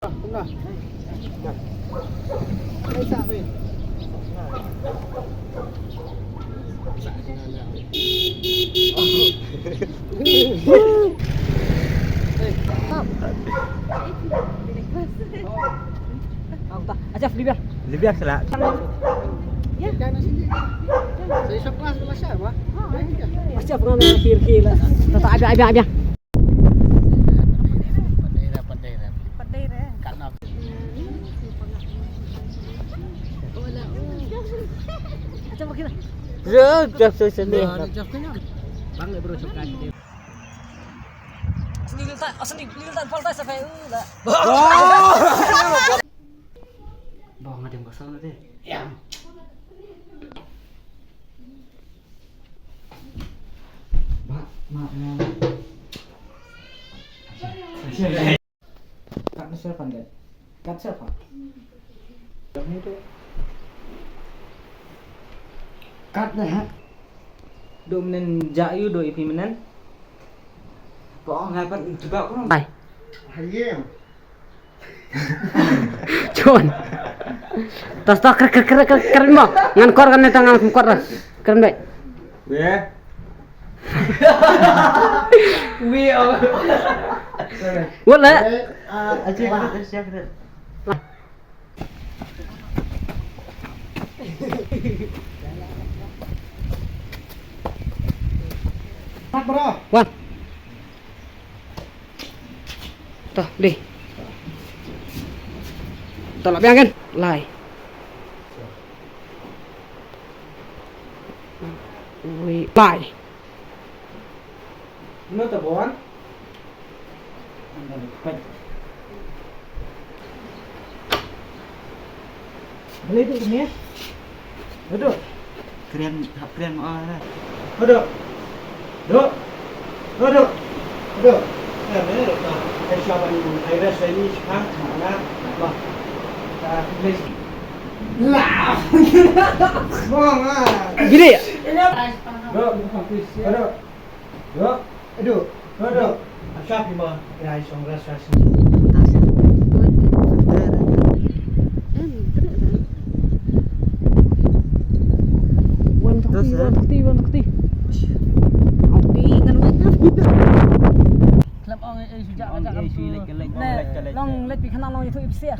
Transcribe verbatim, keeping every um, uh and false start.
Acha, Libya. Libya sala. Ya. Saya soklas kelas apa? Acha, pernah akhir kila. Tata, abia, abia, abia. Acha, makin. Jauh, jauh, jauh, jauh. Bang, bro, suka. Asli liltan, asli liltan, paltas sampai, uh, dah. Bang, ada yang kosong nanti. Ya. Ba, ma, ma. Kat na sel pan deh. Kat sel pan. Kat na ha. Do menen ja yu do ipi menen. Ba, ngai pan juga ko. Bye. Hayem. Chun. Tas tas kren kren kren kren kren mo. Ngan kor kan neta ngan kor. Kren baik. Weh. Weh, oh. Wala. Eh, ah, aceh. Wan. Toh, dih. Toh, lah biang kan? Lai. Wih, lai. Mano ta bawan? Boleh duduk sini ya? Duduk. Keren, hap keren mo ah. Duduk. Duduk. Duduk. Duduk. Eh, mana duduk? Eh, siapa ni? Ayo, saya ni sekarang mana? Bah. Ah, boleh. Lah. Buang ah. Gini ya? Duduk. Duduk. Dok. Dok. Dok. Dok. Asha phi ma. Rai song ras ras. Wan takti, wan takti, wan takti. Au di ngan wan. Khlem ong eh shu jak ka jak tu. Long let pi khnang long itu ipsia.